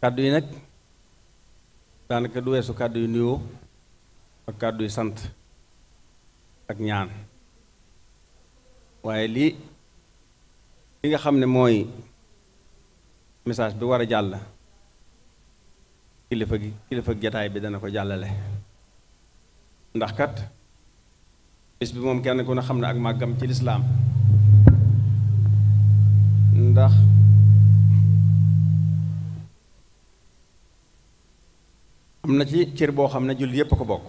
kàddu yi nag daanaka du weesu kàddu yu nuyoo ak kàddu yu sant ak ñaan waaye li nga xam ne mooy message bi war a jàll kilifa jataay bi dana ko jàllale ndax kat bis bi moom kenn ku ne xam ne ak màggam ci lislaam ndax am na ci cër boo xam ne jullit yépp a ko bokk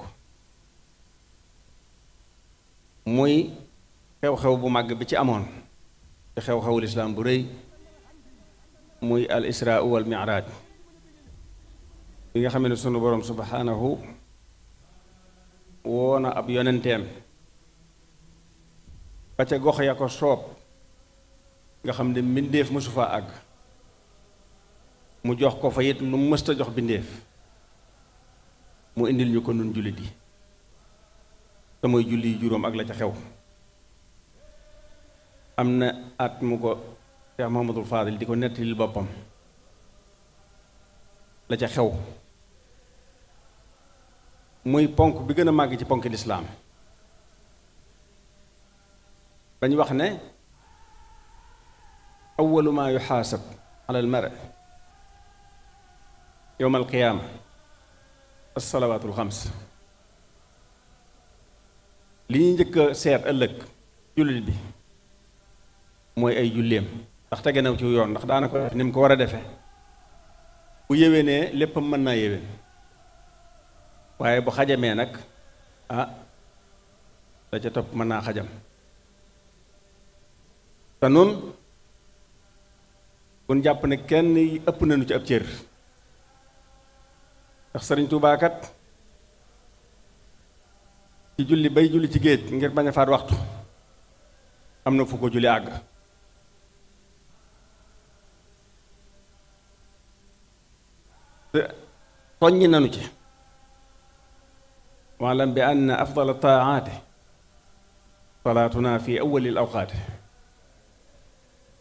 muy xew-xew bu màgg bi ci amoon ci xew-xewu lislaam bu rëy muy al israa wal mi'raaj bi nga xam ne sunu boroom subhaanahu woona ab yonenteem ba ca gox ya ko soob nga xam ne mbindéef mësu faa àgg mu jox ko fa it lu mësta jox mbindéef mu indil ñu ko nun jullit yi te mooy julli yu juróom ak la ca xew am na at mu ko Cheikh Mouhamadul Fadil di ko nettalil boppam la ca xew muy ponk bi gën a màgg ci ponk lislaam bañ wax ne awwalu maa yuxaasab ala al mar yowma alqiyaama assalawaatul xams li ñuy njëkk a seet ëllëg jullit bi mooy ay julleem ndax tege na ci yoon ndax daana ko def ni mu ko war a defe bu yéwénee léppam mën naa yéwén waaye bu xajamee nag da ca topp mën naa xajam te noonu buñ jàpp ne kenn ëpp nañu ci ab cër ndax sëriñ Tuubaa kat ci julli bay julli ci géej ngir bañ a faat waxtu am na fu ko julli àgg te soññi nanu ci waalam bi ann afdal taaati salaatuna fi awwalil awqaati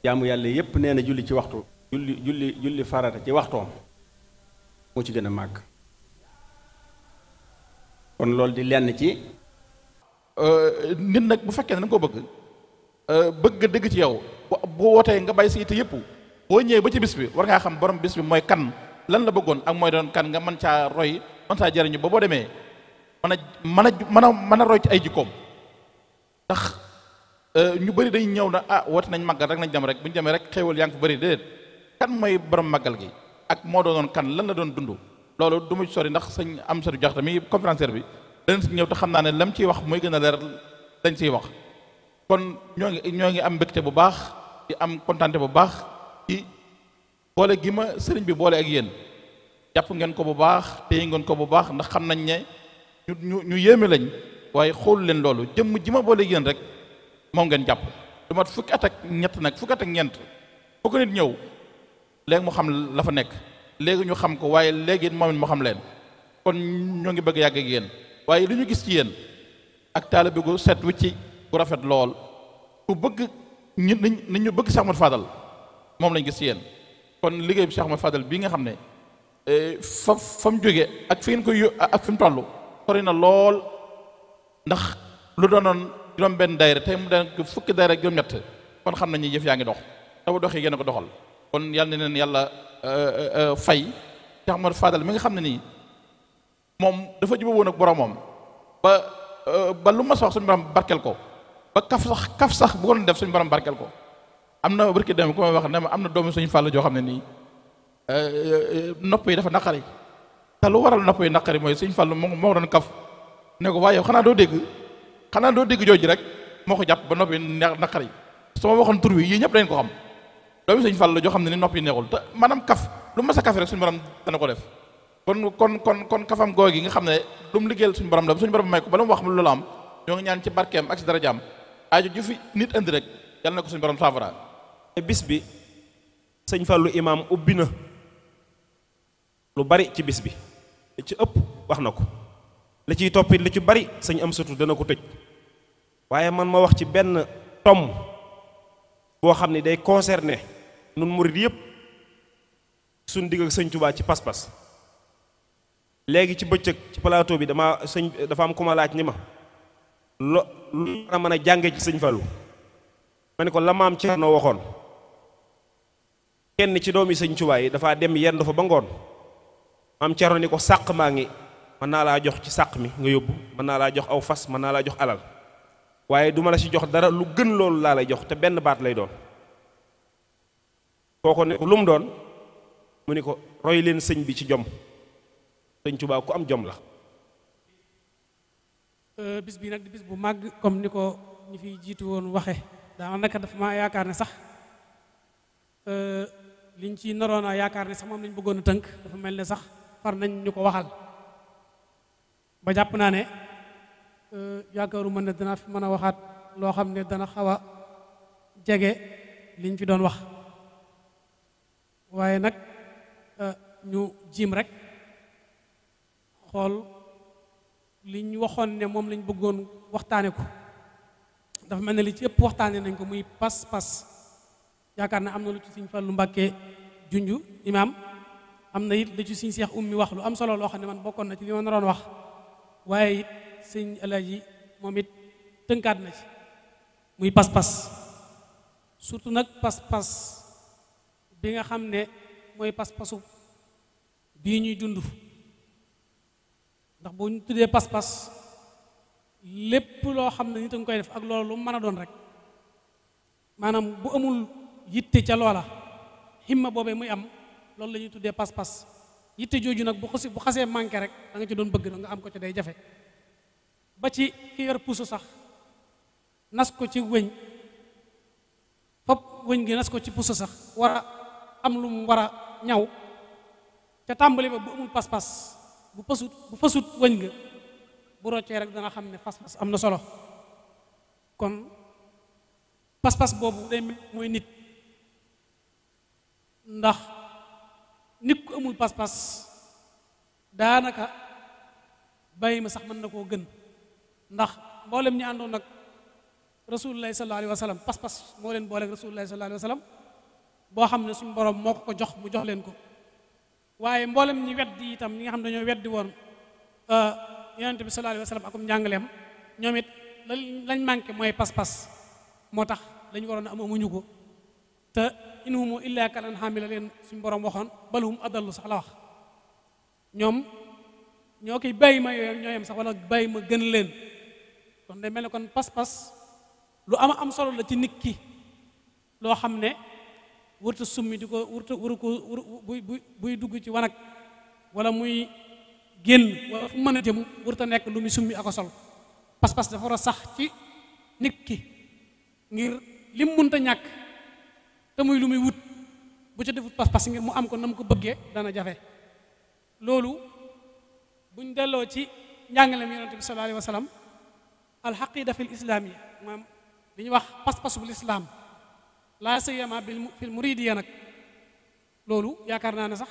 jaamu yàlla yépp nee na julli ci waxtu julli farata ci waxtoom moo ci gën a màgg kon loolu di lenn ci nit nag bu fekkee ne da nga ko bëgg dëgg ci yow boo wootee nga bàyyi si yitte yëpp boo ñëwee ba ci bis bi war ngaa xam borom bis bi mooy kan lan la bëggoon ak mooy doon kan nga mën caa roy mën caa jariñu ba boo demee mën a roy ci ay jikkoom ndax ñu bëri dañ ñëw na woote nañ màggal rek nañ dem rek bu ñu demee rek xéewal yaa ngi fa bëri déedéet kan mooy borom màggal gi ak moo doonoon kan lan la doon dund loolu du ma sori ndax sëñ am satu jox tamit conférencier bi danañ si ñëw te xam naa ne lam ciy wax mooy gën a leer dañ siy wax kon ñoo ngi am mbégte bu baax di am kontaante bu baax ci boole gi ma sëriñ bi boole ak yéen jàpp ngeen ko bu baax téye ngeen ko bu baax ndax xam nañ ne ñu yéeme lañ waaye xool leen loolu jëmm ji ma boole ak yéen rek moom ngeen jàpp du mat fukki at ak ñett nag fukki at ak ñeent fu ko nit ñëw léegi mu xam la fa nekk léegi ñu xam ko waaye léegi moom it mu xam leen kon ñoo ngi bëgg yàgg ak yéen waaye li ñu gis ci yéen ak taalibe gu set wicci bu rafet lool ku bëgg nit ñu bëgg Cheikh Ahmadou Fadal moom lañ gis ci yéen kon liggéey bi Cheikh Ahmadou Fadal bii nga xam ne fa mu jógee ak fi ngeen koy ak fi mu toll sori na lool ndax lu doonoon juróom benn daayira tey mu daan fukki daayira ak juróom-ñett kon xam nañu yëf yaa ngi dox te bu doxee yéen a ko doxal kon yàlla na leen yàlla fay Cheikh Ahmadou Fadal mi nga xam ne nii moom dafa juba woon ak boromam ba lu ma wax suñu borom barkeel ko ba kaf sax bu ko doon def suñu borom barkeel ko am na barki dem ku may wax ne ma am na doomu suñu fàll joo xam ne nii nopp yi dafa naqari te lu waral nopp yi naqari mooy suñu fàll moo doon kaf ne ko waaye xanaa doo dégg jooju rek moo ko jàpp ba nopp yi naqari su ma waxoon tur wi yii ñëpp dañ ko xam doomu suñu fàll joo xam ne ni nopp yi neexul te maanaam kaf lu mas a kaf rek suñu borom dana ko def kon kafam googi nga xam ne lu mu liggéeyal suñu borom la suñu borom may ko ba lu mu wax mu loolu am ñoo ngi ñaan ci barkeem ak si darajaam aajo ju fi nit indi rek yàlla na ko suñu borom saafara bis bi sëñ Fallou imaam ubbi na lu bari ci bis bi li ci ëpp wax na ko li ciy toppit li ci bari sëñ am satu dana ko tëj waaye man ma wax ci benn tom boo xam ne day concerné nun murid yépp suñ digg ak sëñ Tuubaa ci pas-pas léegi ci bëccëg ci plateau bi dafa am ku ma laaj ni ma lu war a mën a jànge ci sëñ Fallu ma ne ko la maam Cerno waxoon kenn ci doomi sëñ Tuubaa yi dafa dem yendu fa ba ngoon maam Cerno ni ko sàq maa ngi mën naa laa jox ci sàq mi nga yóbbu mën naa laa jox aw fas mën naa laa jox alal waaye du ma la ci jox dara lu gën loolu laa lay jox te benn baat lay doon kooko ne ko lu mu doon mu ni ko roy leen sëñ bi ci jom sëñ Tuubaa ku am jom la bis bi nag di bis bu màgg comme ni ko ñi fi jiitu woon waxe daanaka dafa ma yaakaar ne sax liñ ci naroon a yaakaar ne sax moom lañ bëggoon a tënk dafa mel ne sax far nañ ñu ko waxal ba jàpp naa ne yaakaaru mën ne dana fi mën a waxaat loo xam ne dana xaw a jege liñ fi doon wax waaye nag ñu jiim rek xool liñ waxoon ne moom lañ bëggoon waxtaane ko dafa mel ne li ci ëpp waxtaane nañ ko muy pas-pas yaakaar na am na lu ci Sëñ Fallu Mbàkke junju imaam am na it lu ci Sëñ Seex Ummi wax lu am solo loo xam ne man bokkoon na ci li ma naroon wax waaye it Sëñ Alaaji moom it tënkaat na ci muy pas-pas surtout nag pas-pas bi nga xam ne mooy pas-pasu bii ñuy dund ndax boo ñu tuddee pas-pas lépp loo xam ne nit a ngi koy def ak loolu lu mën a doon rek maanaam bu amul yitte ca loola himma boobee muy am loolu la ñuy tuddee pas-pas yitte jooju nag bu xasee manqué rek da nga ci doon bëgg nga am ko ci day jafe ba ci ki yor puso sax nas ko ci wëñ fop wëñ gi nas ko ci puso sax war a am lu mu war a ñaw ca tàmbali ba bu amul pas-pas bu fasut wëñ nga bu roccee rek dana xam ne pas-pas am na solo kon pas-pas boobu day mooy nit ndax nit ku amul pas-pas daanaka bàyyi ma sax mën na koo gën ndax mboolem ñi àndoon nag rasulullahi sallallahu alayhi wa sallam pas-pas moo leen booleeg rasulullahi sallallahu alayhi wa sallam boo xam ne suñu borom moo ko jox mu jox leen ko waaye mboolem ñi weddi itam ñi nga xam ne dañoo weddi woon yonente bi sallallahu alayhi wa sallam akum njàngaleem ñoom it lañ manqué mooy pas-pas moo tax lañu waroon a am amuñu ko te in humu illa kal an'aami la leen suñu borom waxoon bal hum adallu sax la wax ñoom ñoo koy bàyyi ma yooyu ñoo yem sax wala bàyyi ma gën leen kon day mel ne kon pas-pas lu am solo la ci nit ki loo xam ne wërta summi di ko wëru ko buy dugg ci wanag wala muy génn wala fu mën a jëm wërta nekk lu muy summi ako sol pas-pas dafa war a sax ci nit ki ngir lim mënta ñàkk te muy lu muy wut bu ca defut pas-pas ngir mu am ko na mu ko bëggee dana jafe loolu buñ delloo ci njàngaleem yonente bi sallallahu alayhi wa sallam alxaqida fi l islaam yi maanaam li ñuy wax pas-pasu bil islaam laa siyama fil muridiya nag loolu yaakaar naa ne sax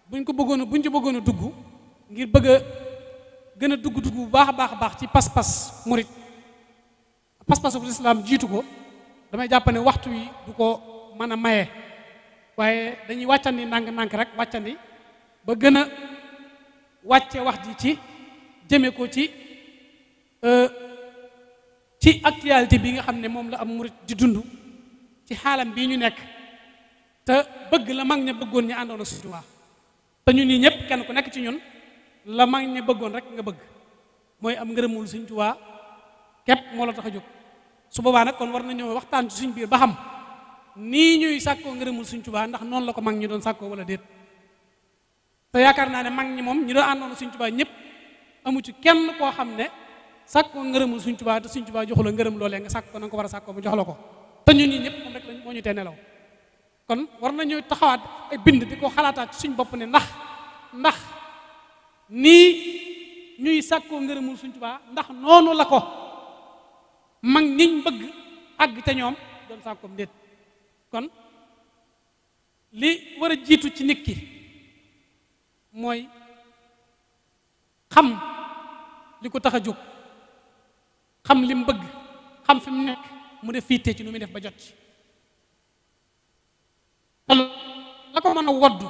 buñ ci bëggoon a dugg ngir bëgg a gën a dugg bu baax a baax ci pas-pas murid pas-pasu bil islaam jiitu ko damay jàpp ne waxtu wi du ko mën a maye waaye dañuy wàccandi ndànk-ndànk rek wàccandi ba gën a wàcce wax ji ci jëme ko ci actualité bi nga xam ne moom la am murid di dund ci xaalam bii ñu nekk te bëgg la mag ña bëggoon ñu àndoon ak Sëñ Tuubaa te ñun ñii ñëpp kenn ku nekk ci ñun la mag ña bëggoon rek nga bëgg mooy am ngërëmul Sëñ Tuubaa képp moo la tax a jóg su boobaa nag kon war nañoo waxtaan ci suñ biir ba xam nii ñuy sàkkoo ngërëmul Sëñ Tuubaa ndax noonu la ko mag ñi doon sàkkoo wala déet te yaakaar naa ne mag ñi moom ñi doon àndoon ak Sëñ Tuubaa ñëpp amu ci kenn koo xam ne sàkkoo ngërëmul Sëñ Tuubaa te Sëñ Tuubaa joxu la ngërëm loolee nga sàkk ko na nga ko war a sàkkoo mu jox la ko te ñun ñi ñëpp moom rek lañ moo ñu tee nelaw kon war nañu taxawaat ay bind di ko xalaataat ci suñ bopp ne ndax nii ñuy sàkkoo ngërëmul Sëñ Tuubaa ndax noonu la ko mag ñiñ bëgg àgg te ñoom doon sàkkoom déet kon li war a jiitu ci nit ki mooy xam li ko tax a jóg xam li mu bëgg xam fi mu nekk mu def fiite ci nu muy def ba jot ci la ko mën a woddu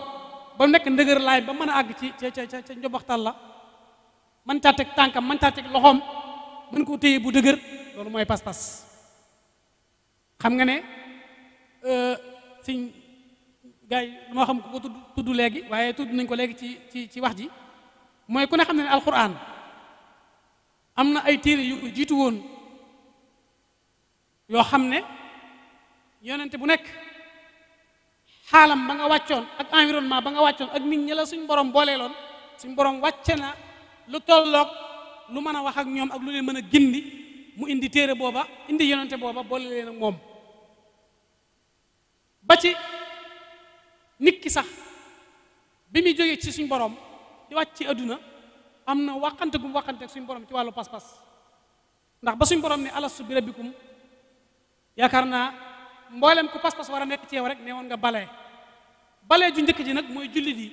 ba nekk ndëgër laay ba mën a àgg ci ca njobaxtal la man caa teg tànkam man caa teg loxoom mën koo téye bu dëgër loolu mooy pas-pas xam nga ne siñ gars yi dama xam ku ko tudd léegi waaye tudd nañ ko léegi ci wax ji mooy ku ne xam ne alquran am na ay téere yu ko jiitu woon yoo xam ne yonente bu nekk xaalam ba nga wàccoon ak environnement ba nga wàccoon ak nit ñi la suñ borom booleeloon suñ borom wàcce na lu tolloog lu mën a wax ak ñoom ak lu leen mën a gindi mu indi téere booba indi yonente booba boole leen ak moom ba ci nit ki sax bi muy jógee ci suñ borom di wàcc ci adduna am na waxante gum waxante ak suñ borom ci wàllu pas-pas ndax ba suñ borom ne alastu bi rabbikum yaakaar naa mboolem ku pas-pas war a nekk ci yow rek ne woon nga balee ju njëkk ji nag mooy jullit yi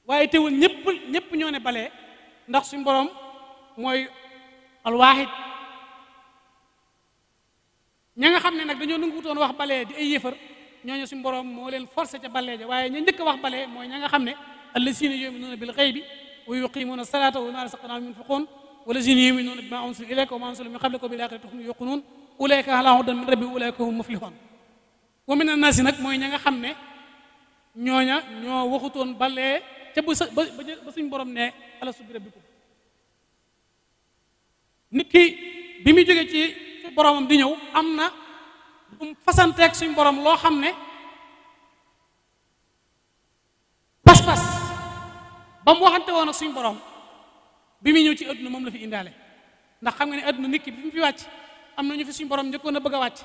waaye teewul ñëpp ñoo ne balee ndax suñ borom mooy alwaahid ña nga xam ne nag dañoo nanguwutoon wax balee di ay yéefar ñooñu suñ borom moo leen forcé ca balee ja waaye ña njëkk wax balee mooy ña nga xam ne allazina yuminuuna bil ghaybi wa yuqimuuna salata wa mimma razaqnahum yunfiqun wallazina yuminuuna bima unzila ilayka wa ma unzila min qablika wa bil akhirati hum yuqinuun ulayka ala hudan min rabbihim ulayka hum muflihun wa min annaasi nag mooy ña nga xam ne ñooña ñoo waxutoon balee ca ba suñ borom ne alastu bi rabbikum nit ki bi muy jógee ci boromam di ñëw am na lu fasanteeg suñ borom loo xam ne pas-pas ba mu waxante woon ak suñ borom bi muy ñëw ci adduna moom la fi indaale ndax xam nga ne adduna nit ki bi mu fi wàcc am na ñu fi suñ borom njëkkoon a bëgg a wàcc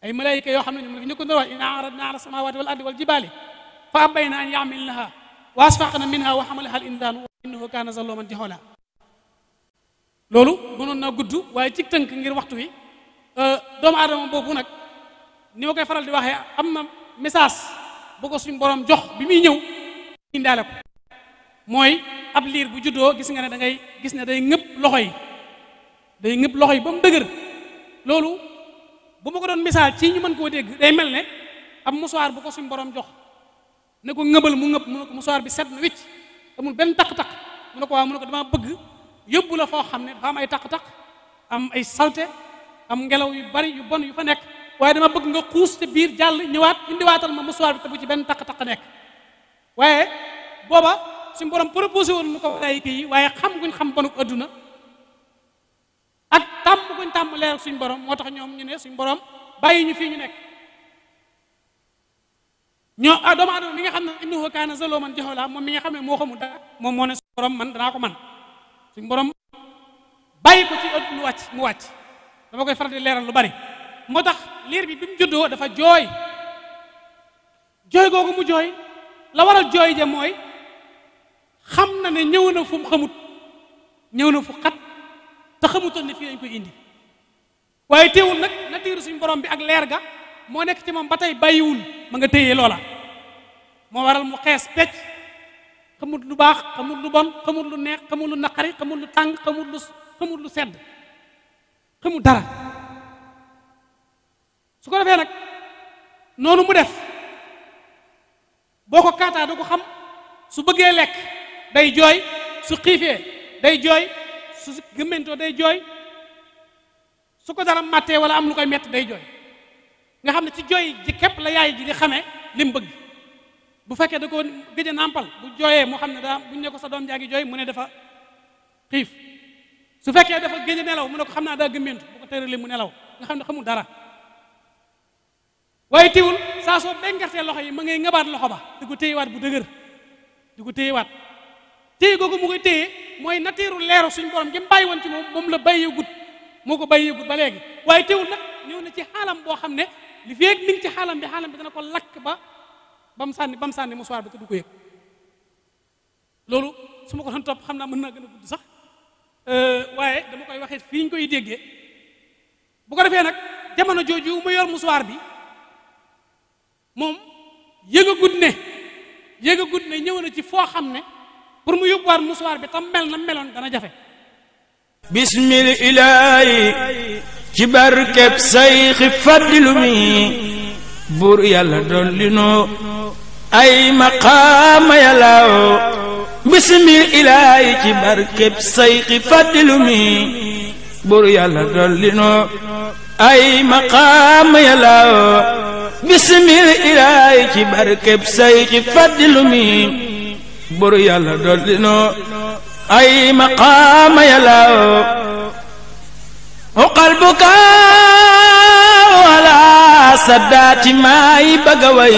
ay malaayika yoo xam ne ñoom la fi njëkkoon a wàcc inna aradna ala samawati wal ardi wal jibali fa abayna an yamilnaha wa asfaqna minha wa hamalaha al insanu innahu kana zaluman jahula loolu mënoon naa gudd waaye ci tënk ngir waxtu wi doomu aadama boobu nag ni ma koy faral di waxee am na message bu ko suñ borom jox bi muy ñëw indaale ko mooy ab liir bu juddoo gis nga ne da ngay gis ne day ngëpp loxo yi ba mu dëgër loolu bu ma ko doon misaal ci ñu mën koo dégg day mel ne ab musuwaar bu ko suñ borom jox ne ko ngëbal mu ngëpp mu ne ko musuwaar bi set na wicc amul benn taq-taq mu ne ko waaw mu ne ko dama bëgg yóbbu la foo xam ne dafa am ay taq-taq am ay salte am ngelaw yu bari yu bon yu fa nekk waaye dama bëgg nga xuus te biir jàll ñëwaat indiwaatal ma musuwaar bi te bu ci benn taq-taq nekk waaye booba suñu borom proposé woon mu ko ay kii waaye xam guñ xam bonuk adduna ak tàmm guñ tàmm leer suñ borom moo tax ñoom ñu ne suñ borom bàyyi ñu fii ñu nekk doomu aadama mi nga xam ne innahu kaana zaluman jahula moom mi nga xam ne moo xamul dara moom moo ne suñ borom man danaa ko man suñ borom bàyyi ko ci ëtt mu wàcc dama koy faral di leeral lu bari moo tax liir bi mu juddoo dafa jooy googu mu jooy la waral jooy ja mooy xam na ne ñëw na fu mu xamut ñëw na fu xat te xamutoon ne fii lañ koy indi waaye teewul nag natiiru suñ borom bi ak leer ga moo nekk ci moom ba tey bàyyiwul ma nga téye loola moo waral mu xees pecc xamut lu baax xamut lu bon xamut lu neex xamut lu naqari xamut lu tàng xamut lu sedd xamut dara su ko defee nag noonu mu def boo ko kaataa du ko xam su bëggee lekk day jooy su xiifee day jooy su gëmmentoo day jooy su ko dara màttee wala am lu koy metti day jooy nga xam ne ci jooy ji képp la yaay ji di xamee li mu bëgg bu fekkee da ko gëj a nàmpal bu jooyee mu xam ne daa buñ ne ko sa doom jaa ngi jooy mu ne dafa xiif su fekkee dafa gëj a nelaw mu ne ko xam naa daa gëmmentu bu ko tëralee mu nelaw nga xam ne xamul dara waaye teewul saa soo bengartee loxo yi ma ngay ngabaat loxo ba di ko téyewaat bu dëgër di ko téyewaat téye googu mu koy téye mooy natiiru leeru suñ borom gi mu bàyyi woon ci moom la bàyyee gut moo ko bàyyee gut ba léegi waaye teewul nag ñëw na ci xaalam boo xam ne li feeg mi ngi ci xaalam bi dana ko lakk ba mu sànni musuwaar bi te du ko yëg loolu su ma ko doon topp xam naa mën naa gën a gudd sax waaye dama koy waxee fii ñu koy déggee bu ko defee nag jamono jooju mu yor musuwaar bi moom yëgagut ne ñëw na ci foo xam ne pour mu yóbbuwaat musuwaar bi tam mel na meloon dana jafe bismil ilaahi ci barkeb sayxi faddilu mi buur yàlla dolli noo ay maqaama yàllaaw bismil ilaahi ci barkeb sayxi fàddilu mi bur yàlla dolli noo ay maqaama yàllaaw bismil ilaahi ci barkeb sayxi fàddilu mi bur yàlla dolli noo ay maqaama yàllaaw uqal bukaa wala saddaati maay bëgg a way